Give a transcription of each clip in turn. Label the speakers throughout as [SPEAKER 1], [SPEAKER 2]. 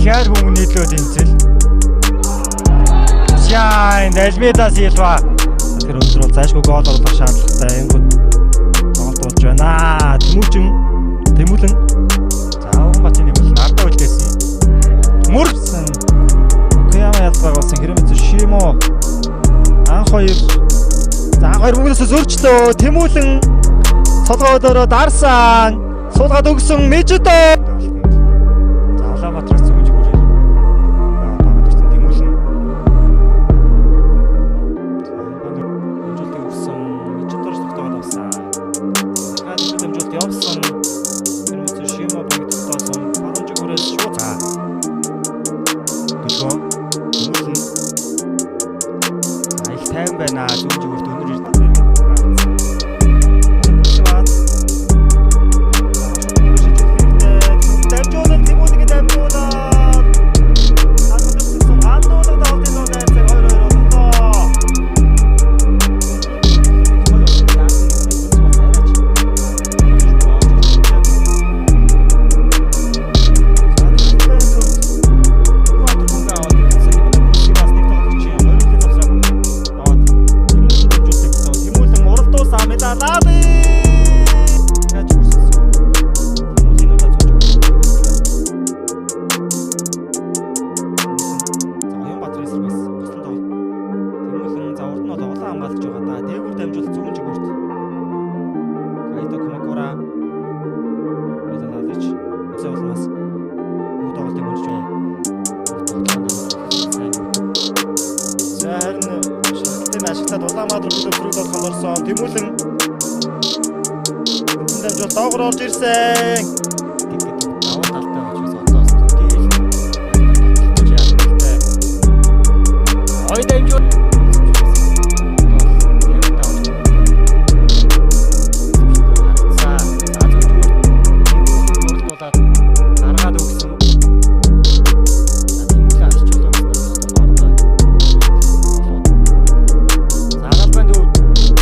[SPEAKER 1] Дахиад хүмүүн нийлөө тэнцэл. Шайн Алмеда Силва. Тэгэхээр өндөр бол зайшгүй гол оруулах шаардлагатай. Энгүүд тоглолт болж байна. Тэмүүлжин Тэмүүлэн. За Уганбатын Тэмүүлэн ардаа үлдээсэн. Мөрсөн.
[SPEAKER 2] Окаяма ялгаа болсон. Хэрэмэц Шимо. Анх хоёр. За анх хоёр мөнгөөс зөрчлөө. Тэмүүлэн цолгоодороо дарсан. Суулгаад өгсөн Мижидо.
[SPEAKER 1] За Улаанбаатараас зүүн жигүүрээр тоглож ирсэн Тэмүүлэн.
[SPEAKER 2] Дамжуултыг өгсөн. Мижидорс тогтоогоод авсан. Дахиад нэг дамжуулт явсан. Хэрэмэц Шимо бөмбөг тогтоосон. Баруун жигүүрээс шууд
[SPEAKER 1] За. Дөлгөө. Тэмүүлэн. За их тайван байна. Зүүн жигүүрт өнөр ирд.
[SPEAKER 2] Дамжуулалт Тэмүүлэнгээ дамжуулаад хандуулсан хандуулга тоглолтын дунд найрцаг 2-2 боллоо. Тэмүүлэн уралдуулсан медалаад яаж үрсэлсэн. Тэмүүлэн удаа зүүж За Оюунбаатар эсрэг бас туслан тоглолт. Тэмүүлэн за урд нь бол улаан хамгаалж байгаа да. Дээгүүр дамжуулалт зүүн жигүүрт. Кайто Комакура. Медалалыч. Өсөө улмаас бүх тоглолтыг үнжиж байна. За харин шахалтын ашиглаад Улаанбаатар клуб сөрөг тоглоход орсон. Тэмүүлэн үндсэн дамжуулалт доогоор орж ирсэн.
[SPEAKER 3] Гэдэг давуу талтай учраас одоо бас төдийл тоглож яаралтай. Ой дамжуул. За зөвхөн уралдуулаад гаргаад өгсөн. За тэмүүлэн арчуулсан гэсэн хоорондоо. За албан дүү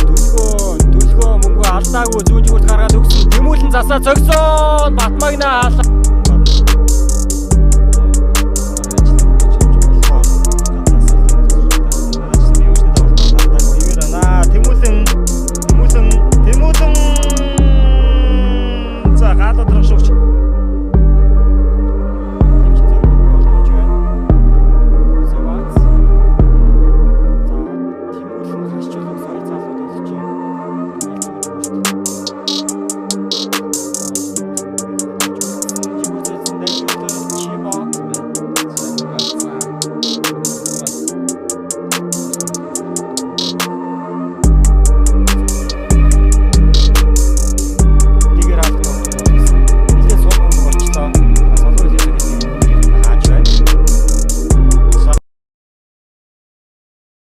[SPEAKER 3] дөлгөө дөлгөө мөнгө алдаагүй зүүн зүгт гаргаад өгсөн. Тэмүүлэн засаа цогсон. Батмагна хаалаа.